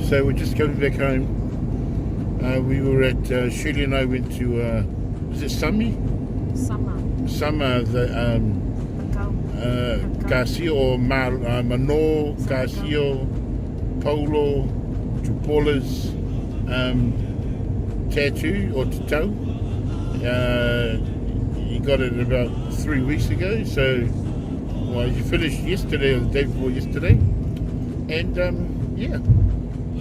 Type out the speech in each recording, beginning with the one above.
So we're just coming back home. We were at Shirley and I went to is it Sami? Sama. Sama the Garcia or Mano Garcia Polo Tupola's tattoo or tatau. He got it about 3 weeks ago, so, well, he finished yesterday or the day before yesterday, and yeah,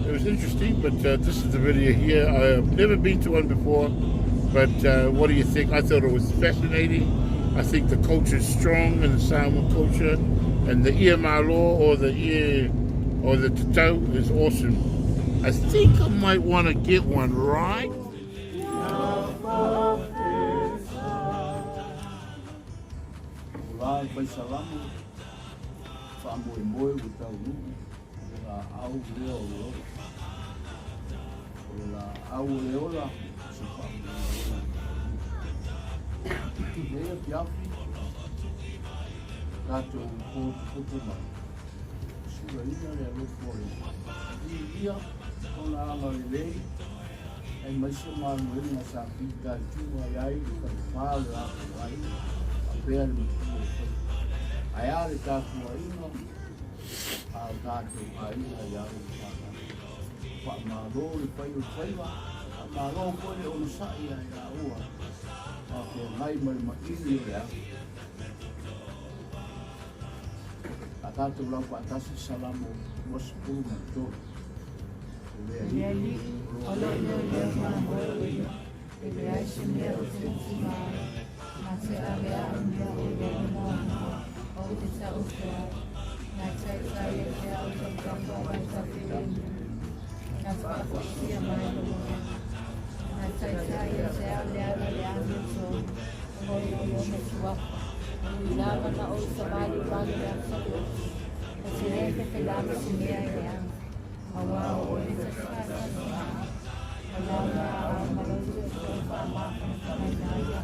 it was interesting. But this is the video here. I've never been to one before, but what do you think? I thought it was fascinating. I think the culture is strong in the Samoan culture, and the ie malo or the ie or the tatau is awesome. I think I might want to get one, right? O la e fai salamo, faamoemoe ua taunuu, o le laau lea o le ola. O le laau o le ola, se faamoemoe. Nei afiafi, tatou potopoto mai. Sulaina le alofa o le Viia ona agalelei aemaise galuega sa fitaituga i ai le falefa o le latou aiga faapea le matua o faiva. Ae a le tapuaiga a o tatou aiga i alo ma fanau. Faamalo le fai o le faiva, faamalo foi le onosai ia i laua faafeagai ma le maili o le afi. A tatou laufaatasi Salamo 23. O le Alii o lo o leoleo ma moe ia, e leai se mea ou te tiga ai, na te ave au mea o le moana, ou te taoto ai, na taitai e te au tautapa o ta filemu, na whaafoisia mai lo moana, na taitai e te au le ala le amiotonu, o i lona suafa, i lava na ou savali vale le aso o te le fefelame se mea i le aga, auā o oe ta te faatasi o lau laau ma lou toetoe faamafanafanaina ia,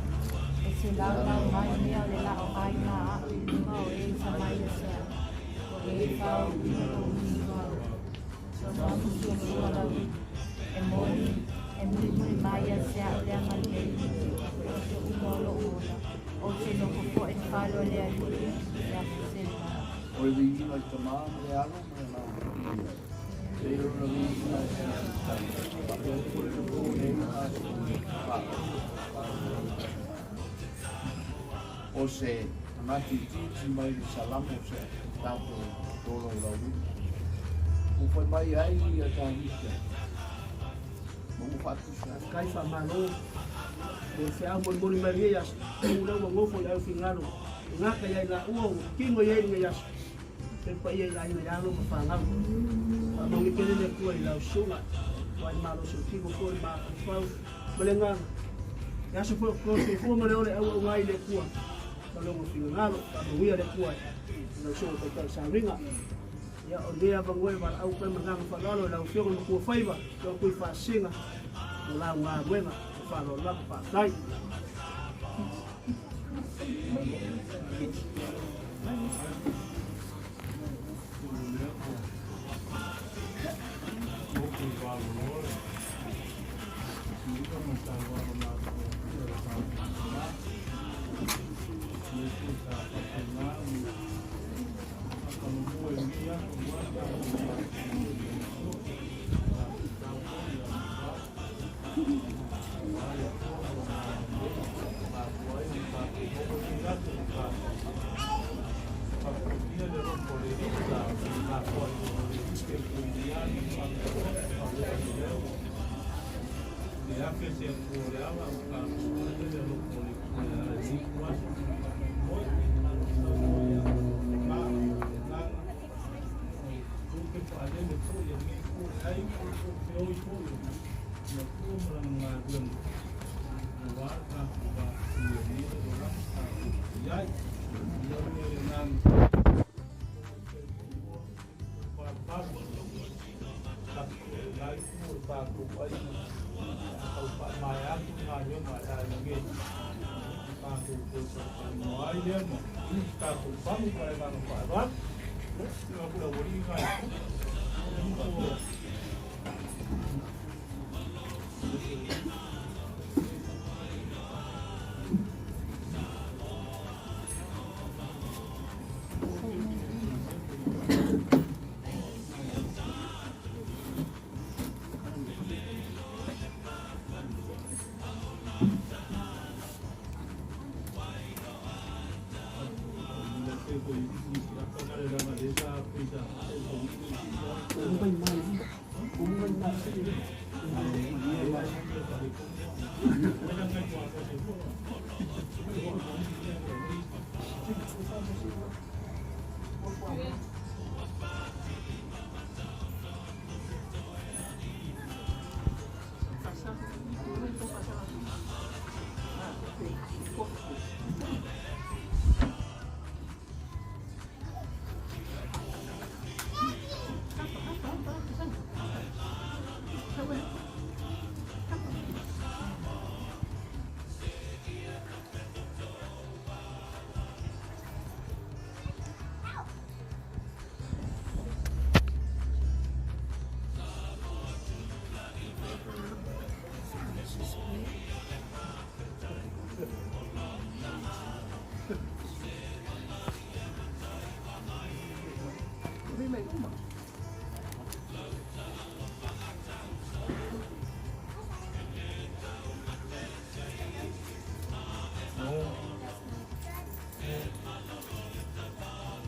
e te laulau mai mea o le la'o ai a'u i luga o e i mai ia te a'u, o e i fāu'uina lou migao. 62 lau e moni, e mulimuli mai ia te a'u le agalelei ma aso uma o lo'u ola, ou te nofo fo'i i le fale o le Alii i aso se lā. O le viiga i le Tamā ma le Alo ma le Agaga Paia, e pei ona viiga i le amataga, faapea foi le po nei ma aso uma. O se manatu itiiti mai le Salamo sa tatou tolaulauina. Ua fai mai ai ia Tavita ma ua faatusa ai. Faafetai faamalo mo le feau molimoli mai lenei aso. O lea ua nofo i le aufingalo e gata i ai laua ua tino i ai lenei aso. Le paia i le aiga ia alo ma fanau. Faamanuia tele le Atua i lau susuga, ua i malosi o le tino foi le mafaufau ma le agaga. E aso foi o totoe soifua ma le ola e auauga ai i le Atua ma lona finagalo. Faamanuia le Atua i lau susuga taitai sauniga. Ia, o lenei avanoa e valaau atu ai ma le agaga faaaloalo i lau Afioga i le Matua Faiva, lau atu i faasega mo lau galuega. Ma faaaloalo lava, faafetai.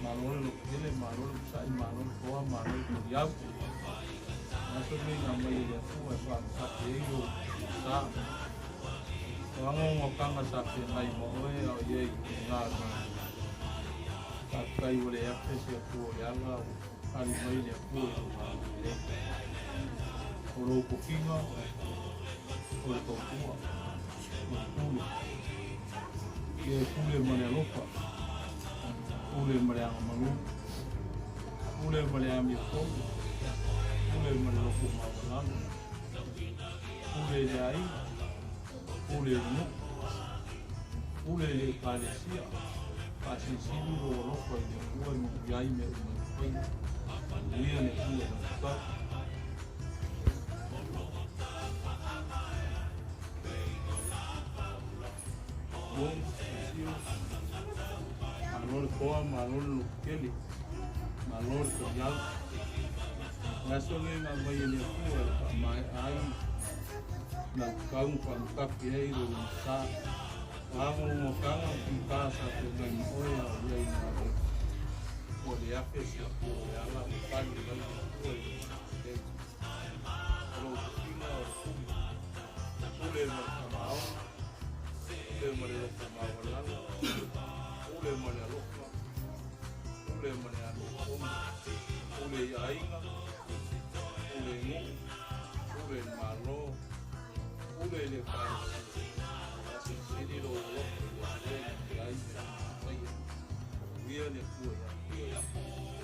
Malo le lokele, malo le pusaʻi, malo le toa, malo le toliau. O aso lenei na aumai e le Atua e faamatapi ai lou sa. O agaogataga sa feagai ma oe a o i ai i luga galuega. Faafetai ua le afe se Atua o le ala ua tali mai le Atua i lou agalelei. O lou tofiga o le tautua, o le pule. Ia e pule ma le alofa, pule ma le agamalu, pule ma le amiotonu, pule ma le loto maualalo, pule i le aiga, pule i le nuu, pule i le Ekalesia. Faasilisili lou alofa i le Atua e manuia ai mea uma e faia. Manuia le Atua i lau tau. Uo, Sio, malo le toa, malo le lototele, malo le taliau. O le aso lenei na aumai e le Atua e faamaea ai lau tau ma faamatapi ai lou sa. O a gogogataga ma fita sa feagai ma oe a o i ai i galuega. Ua le afe se Atua o le ala ua tali mai le Atua i lou agalelei. O lou tofiga o le pule, pule ma le tamaoga, pule ma le loto maualalo, pule ma le alofa, pule ma le amiotonu, pule i aiga, pule i nuu, pule i le Malo, pule i le Ekalesia. Faasilisili lou alofa i le Atua e manuia ai mea uma e faia. Faamanuia le Atua ia te oe.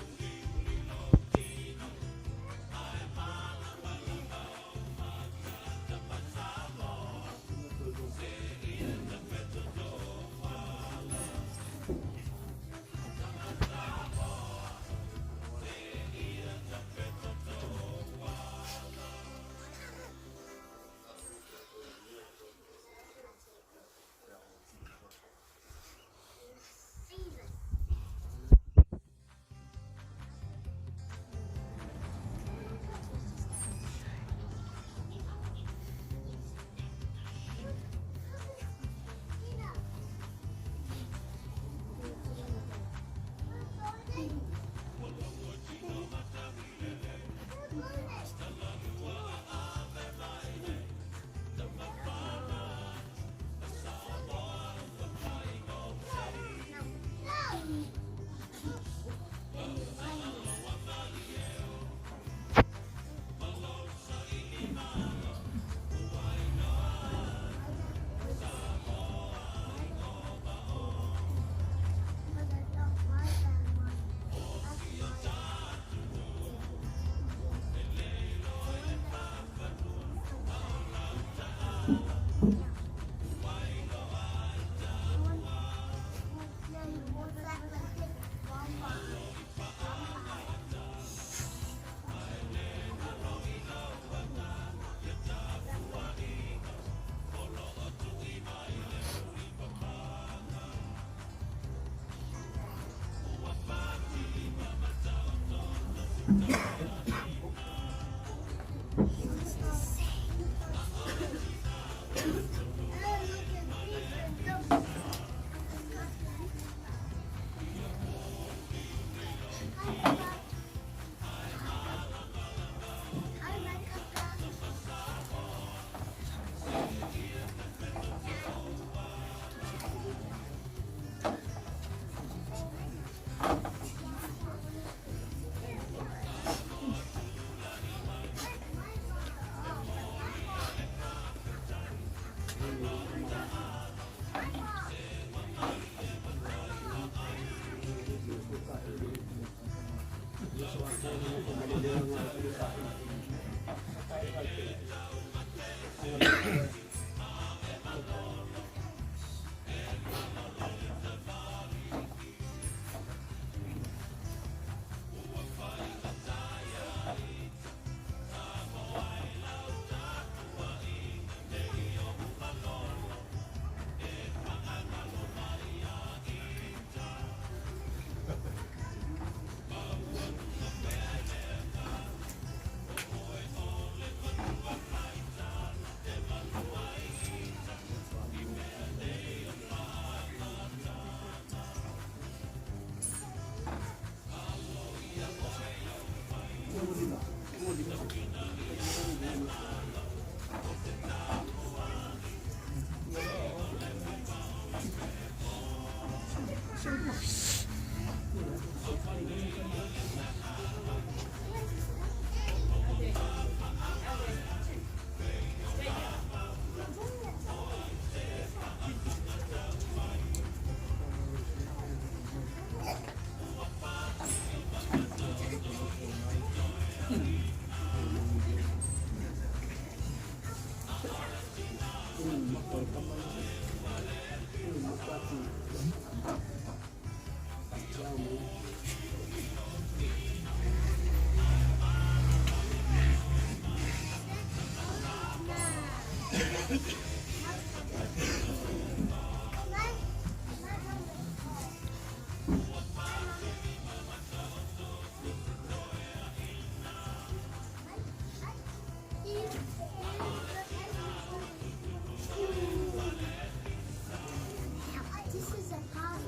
This is a party.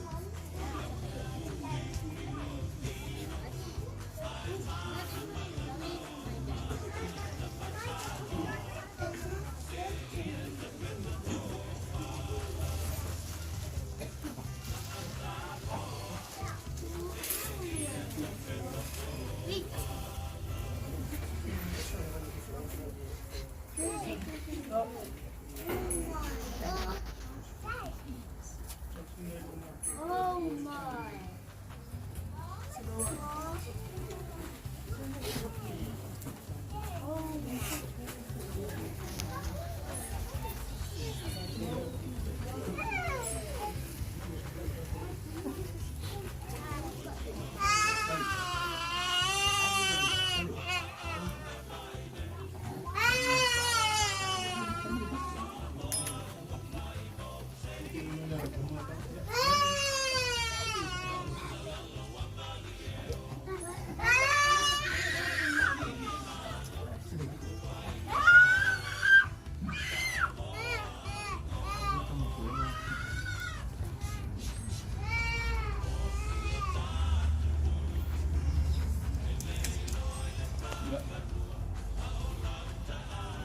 Oh my.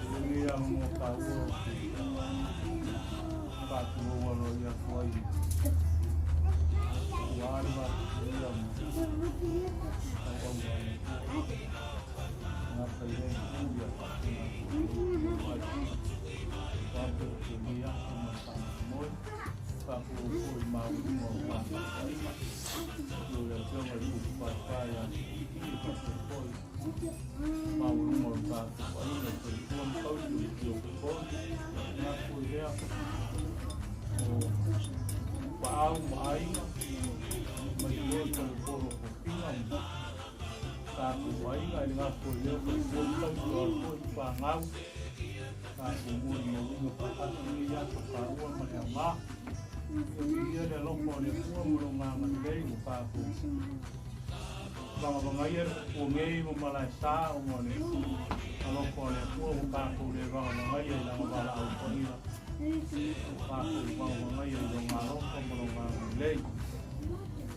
Lenei avanoa taua ou te faatulou aloaia atu ai aua le vatapuia ma tauau a le Atua. E gata i lea itu ia faapena foi le ai. Faapea o lenei aso ma le faamoemoe, faatulou foi i maualuga o le tapuaiga, i le Afioga i le Ulupaepae ia Siuiti faapea foi maualuga o le tapuaiga i faletua ma tausi o le Tio Foi. Ia foi lea o paau ma aiga mai foi falepolo tofiga ma tatou aiga i le gafua i lea faletua ma tausi o ale foi fanau tatou molimauina faatasi lenei aso taua ma le aoga. Ia viia le alofa o le Atua ma lona agalelei ua tatou vagavagaia le Tupua ma Malaesa ona o le alofa o le Atua ua tatou le vagavagaia i lana valaau paia, ua tatou vagavagaia i lona alofa ma lona agalelei.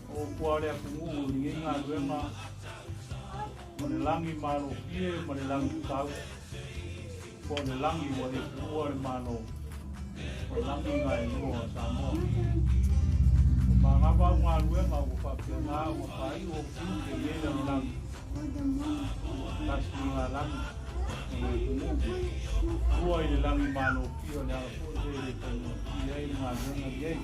O upu a le atunuu i lenei galuega, o le lagi malofie ma le lagi tatau, po o le lagi ua e tuua le Malo, o lagi na e lua o Samoa. O manava au galuega ua faapena ua faaiu ou tiute i lenei lalolagi, tasi galagi. ma le atunuu. Tua i le lagi malofia o le ala foi lea e le faigofie ai le galuega lenei.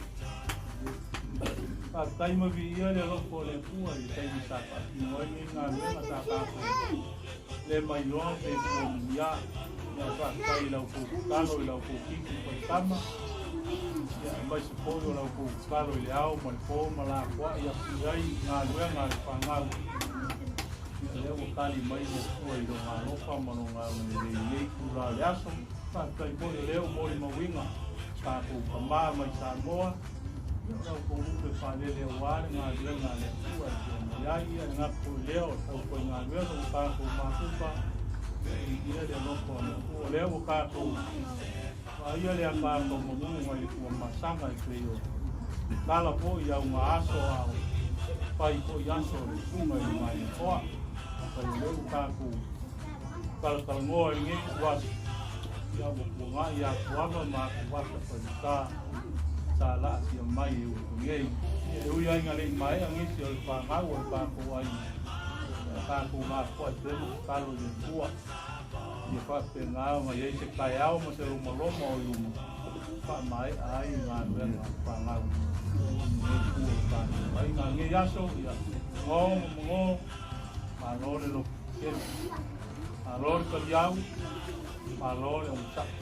Faafetai ma viia le alofa o le Atua i le taimi sa faatino ai lenei galuega sa tatou le mailoa pe pua muliā. Ia faafetai i la outou tatalo i la outou fitu faitama, ia aemaise foi o la outou tatalo i le ao ma le po ma lafoai atu i ai galuega a le fanau. Ia lea ua tali mai le Atua i lona alofa ma lona agalelei i lenei itula o le aso. Faafetai foi o lea ua molimauina tatou tama mai Samoa, ia o la outou lupe faalele aua le galuega a le Atua e pei ona i ai. Ia e gata foi lea o le aufaigaluega ua tatou mafuta, ia viia le alofa o le Atua. O lea ua tatou vaaia le ataata o manu nai le Tuamasaga e pei o tala foi i auga aso a o fai foi aso o le susuga i le Malietoa. Afai o lea ua tatou talatalanoa i lenei ituaso, ia ua tuanai atuava ma atuvasa faigata sa laasia mai e upu nei. Ia e ui lava ina le i maea nisi o le fanau a le tatou aiga, ia tatou lafoai pea ma tatalo i le Atua. Ia faapena ona i ai se taeao ma se lomaloma o i luma e faamaea ai galuega a le fanau i lenei itu o le tatou aiga. I lenei aso, ia mago ma mago, malo le loto tetele, malo le taliau, malo le onosai.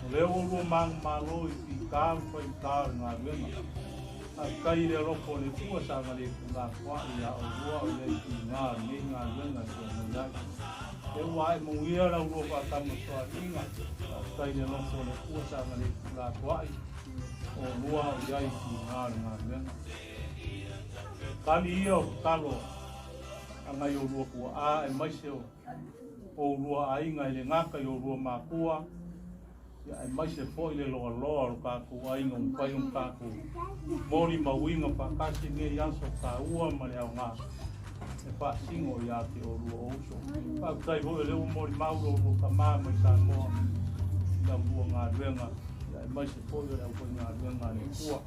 O lea ua oulua manumalo i fita ma faigata o le galuega. Faafetai i le alofa o le Atua sa galē tuulafoai iā oulua o i ai tiga o lenei galuega e pei ona i ai. Lea ua ae manuia la ulua faatamasoaliiga. Faafetai i le alofa o le Atua sa galē tuulafoai oulua o i ai tiga o le galuega. Tali ia o tatalo a nai oulua tuaa aemaise o oulua aiga e le gata i oulua makua, Ia aemaise foi le loaloa o lo tatou aiga ua mafai ona tatou molimauina faatasi lenei aso taua ma le aoga e faasino ia te oulua o uso. Faafetai foi o lea ua molimau lo oulua tama mai Samoa i la ulua galuega, ia aemaise foi o le aufaigaluega a le Atua.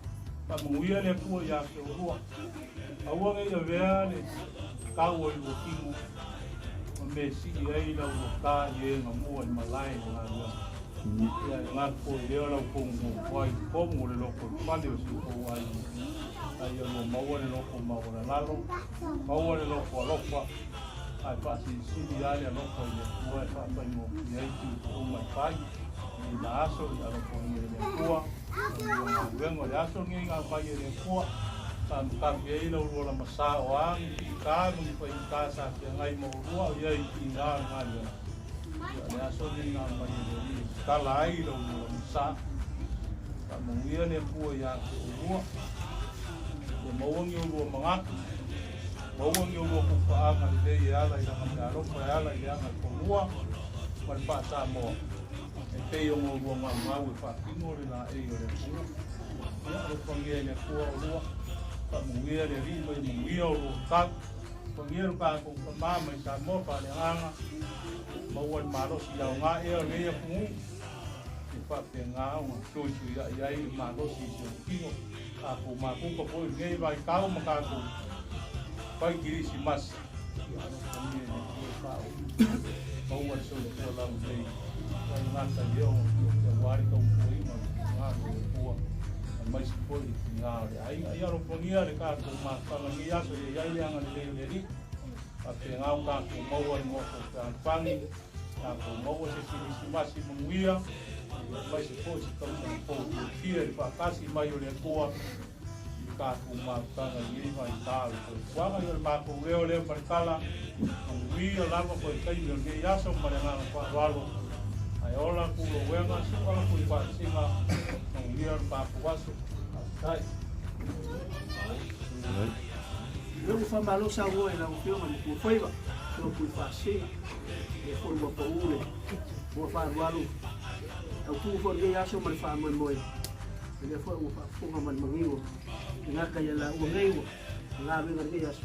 Faamanuia le Atua ia te oulua. Aua ne i avea le tau o i lua tino ma mea sii ai la ulua ta i e gamua i malae i le galuega. Ia e gata foi i lea o la outou nonofo ai i totonu o le lotoifale o si outou aiga, a ia lua maua le loto maualalalo, maua le loto alofa, ae faasilisili lava le alofa i le Atua e faafaigofie ai tiute uma e fai i la aso. Ia alofagia e le Atua manuia galuega o le aso lenei na aumai e le Atua, faamatafi ai la ulua lamasa o a ni fita ma ni faigata sa feagai ma oulua o i ai tiga o le galuega. Ia o le aso lenei na aumai e le Alii e tatala ai la ulua lamasa. Faamanuia le Atua ia te oulua, ia maua ni oulua manatu, maua ni oulua pupaaga lelei e ala i lana meaalofa e ala i le agaifanua ma le faa-Samoa e pei ona oulua gaugau e faatino le laei o le atunuu. Ia alofagia e le Atua oulua, faamanuia le Alii ma ia manuia oulua tau. Alofagia lo tatou tama mai Samoa faaleagaga, maua le malosi i aoga ea o lenei atunuu, ia faapena ona tuituiai ai le malosi i si ona tino. Tatou mafuta foi i lenei vaitau ma tatou fai kerisimasi, ia alofagia e le Atua e faauu, maua le soifua laulelei, e gata i lea ona fiafia aua le tautuaina o le finagalo o le Atua, aemaise foi le tiga o le aiga. Ia alofagia le tatou mafutaga i lenei aso, ia i ai le agalelei o le Alii, faapena ona tatou maua le nofo fealofani, tatou maua se kerisimasi manuia, aemaise foi se tausaga fou fiafia i le faatasi mai o le Atua i le tatou mafutaga i lenei vaitau o le soifuaga. Ia o le matou leo lea ma le tala, manuia lava koe taimi o lenei aso ma le agaga faaaloalo. Ae ola tulouega, sua la kui faasiga, manuia le tatou aso. Faafetai. Lea ua faamalo saunoa i lau Afioga i le Tuafaiva, ua pui faasega, lea foi ua pau le ua faalualu tautu foi lenei aso ma le faamoemoe, lea foi ua faafofoga ma le manino e gata ia laua nei ua galuega lenei aso,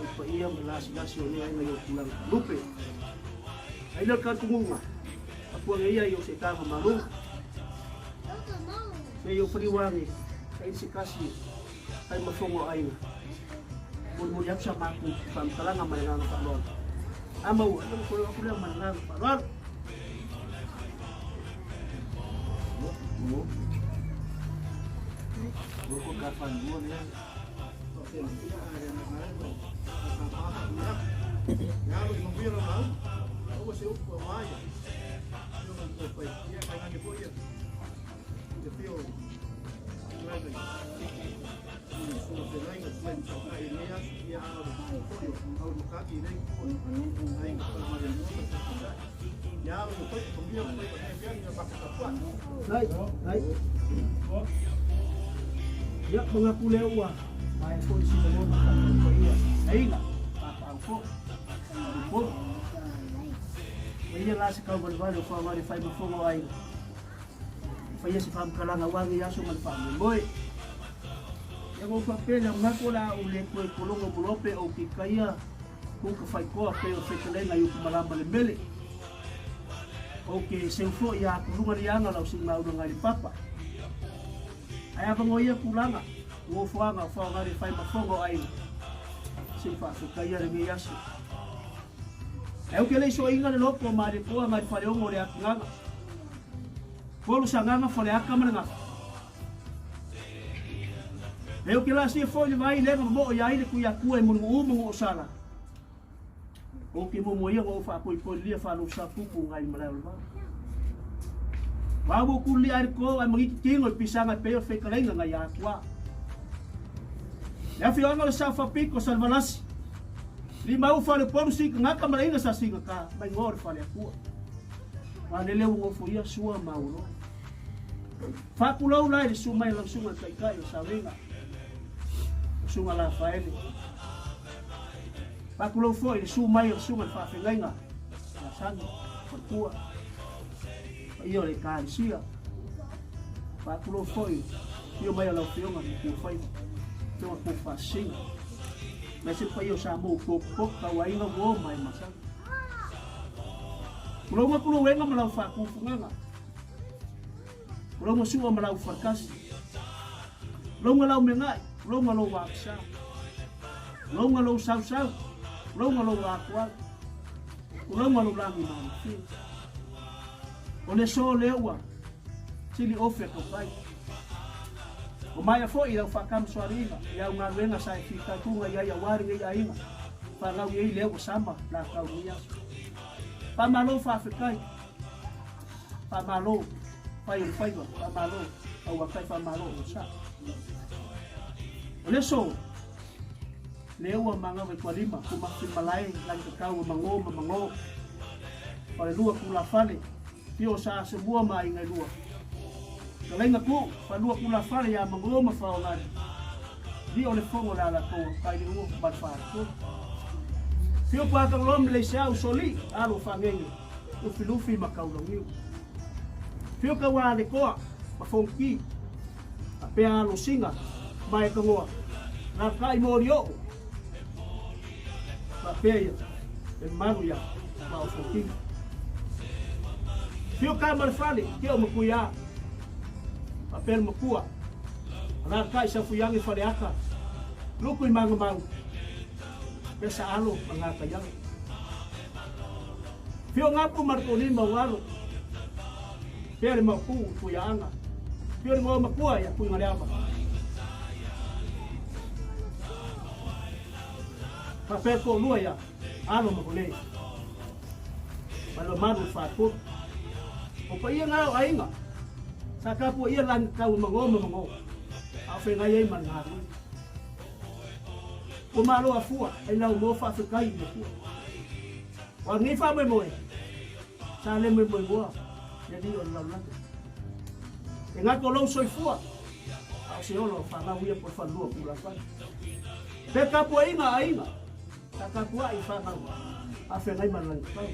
o paia ma lasilasi o nei aiga i o tulaga lupe. Ai lea o le talitonuga, apuage ia i o se taga malu, me i o whariwangi, kai se kasi, kai mafongo aiga. Molimoli atu sa matou faamatalaga ma le agaga faaaloalo. A maua, ia ua toe oo atu lea ma le agaga faaaloalo. Tafanua lea. Ai, ai. Ia, mangaku lea ua maea foi si lagona faatautaia aiga papaaao foi upolu. Ma ia la se tauvalevale o faoga le faimafoga o aiga. Faia se faamatalaga aua lenei aso ma le faamoemoe. Ia ua ou faapea lea, manatu o le a ou le toe pologo moloa pe ou te taia ku ka faitoa pei o le fetalaiga i Utumalama le mele. Ou te seu foi ia atuluga liaga lau siigaulaga i le papa. Ae avanoa ia tulaga, nofoaga o faoga le faimafoga o aiga, se i faafetaia lenei aso. Ae ou te le i soaina le loto o Malietoa nai Faleono o le Atinaga. Tolu Sagaga, Faleata ma le Gafa. E ou te laasia foi le vai lea na momoo ia ai le Tuiatua i Mulinuu ma Nuuosala. Ou te muamua ia ona ou faapoipoilia faalousapupu nai malae o le vao. Vau ou kulilia ai le to ae magiti tino i pisaga e pei o le fetalaiga nai Atua. Le afioaga o le Sao Fapito Salevalasi. Limau fale polu si tagata ma le aiga sa sigata mai goa o le fale Atua. A lele ua nofoia sua ma auloa. Faatulou la i le susu mai o lau susuga i le Taitai o Saolega, lau susuga Lafaele. Faatulou foi i le susu mai o le susuga i le Faafeagaiga ia Sani Faletua, paia o le Ekalesia. Faatulou foi i le afio mai o lau Afioga i le Matuafaiva, Afioga Tofaasisina, aemaise le paia o Samoa ua potopoto tauaiga ua o mai masani. Tulou tuluega ma lau faatufugaga. Tulou sua ma lau faletasi. Tulou lau megai, tulou lou apisa. Tulou lou sausau, tulou lou atuau. Tulou lou lagi malofia. O le aso lea ua sili ofe a tautai. Ua maea foi lau faatamasoaliiga i au galuega sa e fitaituga i ai aua lenei aiga fanau i ai lea ua sama latau lenei aso. Faamalo faafetai. Faamalo fai o le faiva, faamalo tauatai, faamalo o sa. O le aso lea ua magawa i tualima, tumafi malae, lagi tatau o magō ma magō. Falelua tulafale, fio sa asemua ma aiga e lua. Talaiga tu, falua tulafale ia magō ma faolani. Li o le fogo le alatoa, kai le ua ma le faatolu. Fio pātaloa me leiseau soli, alo whangenge, lufilufi ma kaulagiu. Fio kaua le koa, ma fonki, a pea alo singa, ma e kangoa, nā kai mōri o'o. Ma pea ia, e maru ia, ma o fonki. Fio ka ma le fale, ke o makui a, ma pea le makua, nā kai sa fuiangi fale aka, luku i manga mau, pesa alo ma ngā kaialo. Fio ngapu ma le tolima o alo, pea le maupu i anga, fio le ngoa makua ia kui ngale ava. Ma pea ko lua ia, alo ma kole. Ma lo maru whātoro. O pa ia ngā o ainga, sa kapua ia lani tau mango ma mango. A o whengai ai ma ngā rui. O malo a fua, ai lau mo whaafekai i le fua. O ngi wha moe moe, sa le moe moe moa, ia li o le lalulagi. E ngā ko lou soifua, a o se olo whanau ia po whanua pula whai. Pe kapua inga a inga, sa kapua i whanau, a whengai ma langi tau.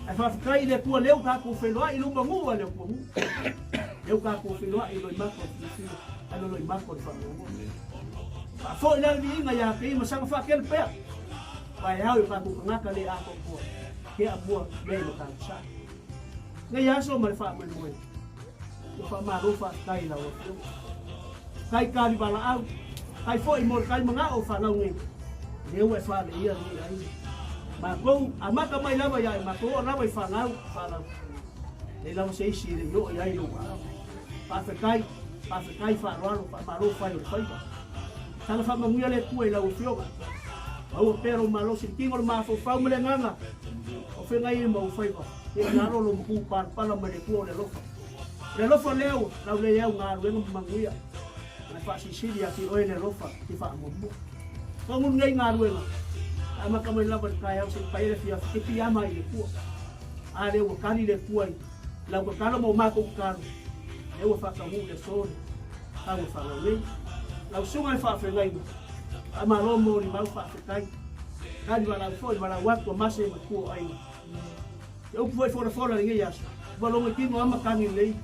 Ai whawhikai i le kua leo ka kō whenua i luma ngu a leo kua ngu. Leo ka kō whenua i loi mako o whiwhiwa, ai loi mako o le whanau. Whaafo i lale vi inga ia te ima sanga whakele pea. Vai au i kākou kangaka le atoatoa, ke a mua mea i Matausa. Nei aso ma le faamoemoe, ua faamalo faafetai i lau Afioga. Kai ka liwalaau, kai foi mo le kai mangao o fanau nei, lea ua e faaleia lenei aiga. Matou, amata mai lava ia e matou oo lava i fanau, fanau. Nei lava se isi e le i oo i ai lou aao. Faafetai. Faafetai faaaloalo, faamalo fai o le faiva. Saga faamanuia le Atua i lau Afioga. Maua pea lou malosi i le tino, le mafaufau ma le agaga o feagai ai ma ou faiva. Ia i lalo lou mapu palapala mai le Atua o le alofa. O le alofa lea ua laulelei au galuega ma manuia. Na faasilisili ia te oe le alofa e te faamuamua. Taunuu nei galuega, e amata mai lava i le taeao seia paia le afiafi, e te piiama ai i le Atua. A lea ua tali le Atua i lau tatalo ma o matou tatalo, lea ua faataunuu le aso le tau e fanau nei. Lau susuga i le faafeagaiga, faamalo mo limau faafetai. Tali valaau foi valaau atu a Mase ma tua o aiga. Se upu foi folafola i lenei aso, ua logo i tino lava matagi lelei,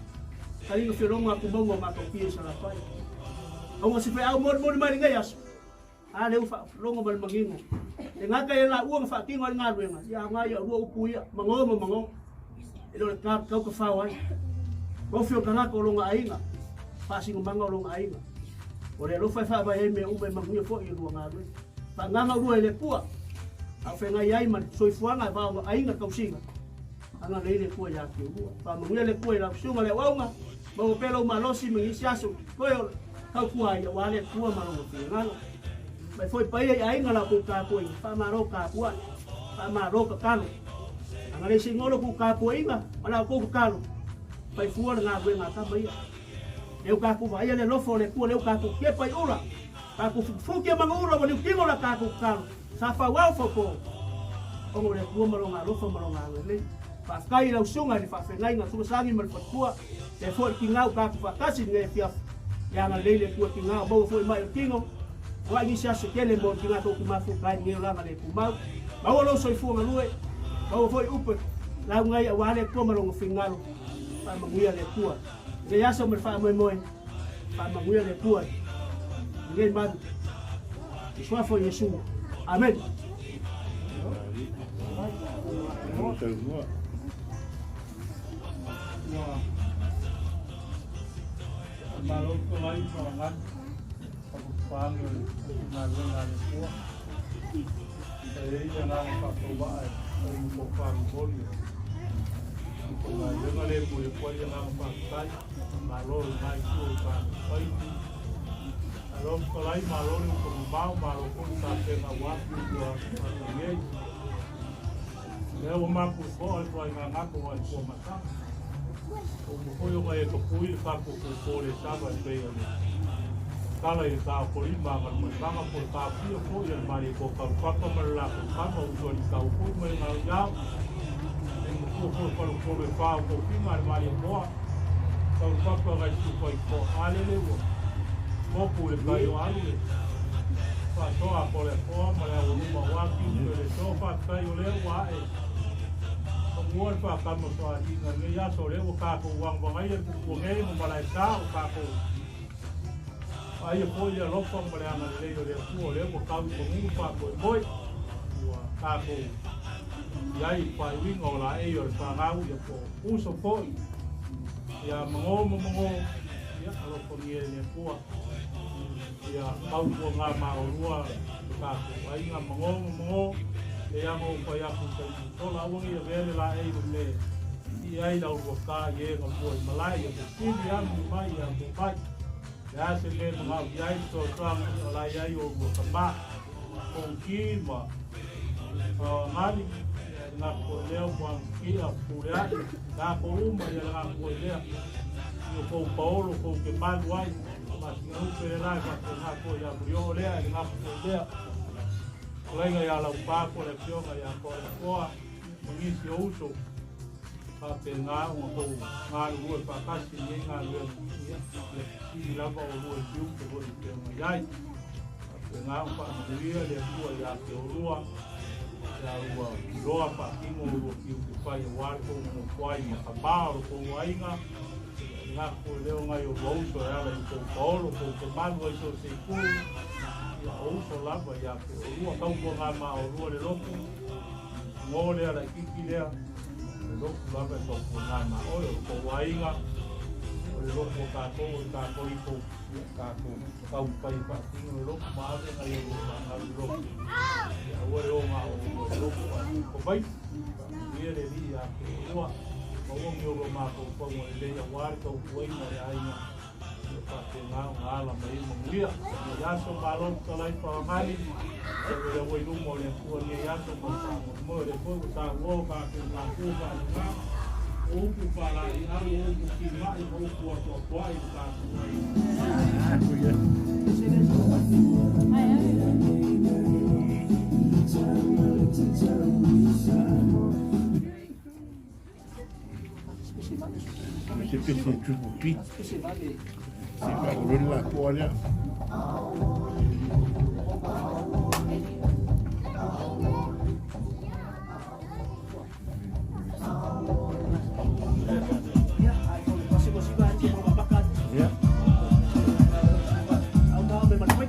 taliga felogo atu mauga o Matautia i Salafai. Ona se feau molimoli mai lenei aso, a lea ua faalogo ma le manino. E gata i le laua na faatino ai le galuega, ia aoga ia lua upu ia, mago ma mago. E le o le tau tafao ai. Ofi o tagata o lona aiga, faasinomaga o lona aiga. O le alofa e faavae ai mea uma e manuia foi i lua galuega. Faagaga lua e le Atua, a o feagai ai ma le soifuaga e vao aiga tausiga. Agalelei le Atua ia te oulua. Faamanuia le Atua i lau susuga le auauna, maua pea lou malosi ma nisi aso toe o tautua ai aua le Atua ma lona finagalo. Mai foi paia i aiga la outou tapuaiga, faamalo tapuai, faamalo tatalo. Agalelei seigolo kou tapuaiga ma la outou tatalo, fai fua le galuega a tama ia. Lea ua tatou vaaia le alofa o le Atua, lea ua tatou tepa i ula, tatou fukifuki a manuula ua liutino la tatou tatalo, sa fauao faupo, ona o le Atua ma Lona alofa ma Lona agalelei. Faafetai i lau susuga i le faafeagaiga Sulasagi ma le faletua, lea foi le tiga ua tatou faatasi i lenei afiafi. Ia agalelei le Atua i tiga ua maua foi mai o le tino, foai nisi aso tele mo le tiga tou te mafuta ai i lenei olaga le tumau. Maua lou soifua galue, maua foi upu e lauga ai aua le Atua ma Lona finagalo. Faamanuia le Atua. Lenei aso ma le faamoemoe, faamanuia le Atua i lenei malu. I suafa o Iesu. Amene. Malo tolai ma ngani whakapāni o le galuega a le Atua. E i ai le agaga faatauvaa e fai ma tofa momoli. O le galuega lea e momoli atu ai le agaga faafetai. Malo i lena itu o le Paiti. Malo fetalai, malo le uta mamao, malo foi le tapena aua fuafua nei. Lea ua mapu i toa le tuaiga gato ai tua mataga. Ua uma foi ona e tapui le tatou fofo le sava e pei o le tala i le taokolima a Galumalemana po o le taofia foi a le Malie Toakaupapa ma le latou tama uso alii tau foi mai le Galoiao. E matua foi palepolu e fa o tofiga a le Malie Toa. Taupapa ngai supa i toa a lele ua moku i le tai o alu le faasoa a Koleakoa ma le aualuma o Aki pe le so faafetai o lea ua ae pagua le faakama soaliiga i lenei aso o lea ua tatou agavagaia le pupua nei ma malaesa o tatou vaaia foi le alofa ma le agalelei o le Atua o lea ua tau i manu faamoemoe ua tatou i ai i le faaiuiga o laei o le fanau ia po o uso foi ia mago ma mago ia alofagia e le Atua ia tautuaga ma olua le tatou aiga mago ma mago e ana ou fai atu i taimi tola aua ne i avea le laei le me i ai lau lua ka i e galua i malae ia fesili anu mai ia mo mai le a se mea e manao i ai le fesoasoani o la e i ai o lua tama Kongki ma Ngali ia le gaku foi lea o Muagukia Pulea'i tatou uma ia le gaku foi lea i o kou paolo kou te malu ai masina upe le la e faapena foi ia Mulioo lea i le gaku foi lea Olaiga ia Laupā po o le afioga ia Toaleafoa ma nisi o uso faapena ona tou galulue faatasi i lenei galuega ia ia fesili lava olua i tiute foi e pei ona i ai. Faapena ona faamanuia le Atua ia te oulua, ia ua iloa faatino olua tiute fai aua le tou nonofo ai ma tama o lo tou aiga, ia le gaku foi lea o nai olua uso e ala i tou paolo, tou te malu ai so o se itu, ia o uso lava ia te oulua. Tautuaga ma oulua le lotu, ngo lea laitiiti lea, o le lotu lava e tautuaga ma oe, o lo tou aiga, o le lotu o tatou o le Katoliko. Ia tatou taumafai e faatino le lotu ma ave nai o lua fanau i le lotu. Ia aua le o na o lua i le lotu ae tuupa mai. Faamanuia le Alii ia te oulua. Maua ni o lua mafaufauga lelei aua le tautuaina o le aiga. Ia faapena ona ala mai ai manuia. Lenei aso malo fetalai faaagali, e ave i luma o le Atua lenei aso ma le faamoemoe. O lea foi ua saunoa o tatou matua faaleaga, o upu faalaeiau, o upu timai ma upu atoatoai i le tatou aiga. Se pese e tupu pi. Se whakaruri la poa lea. Yeah. E maua le pepe.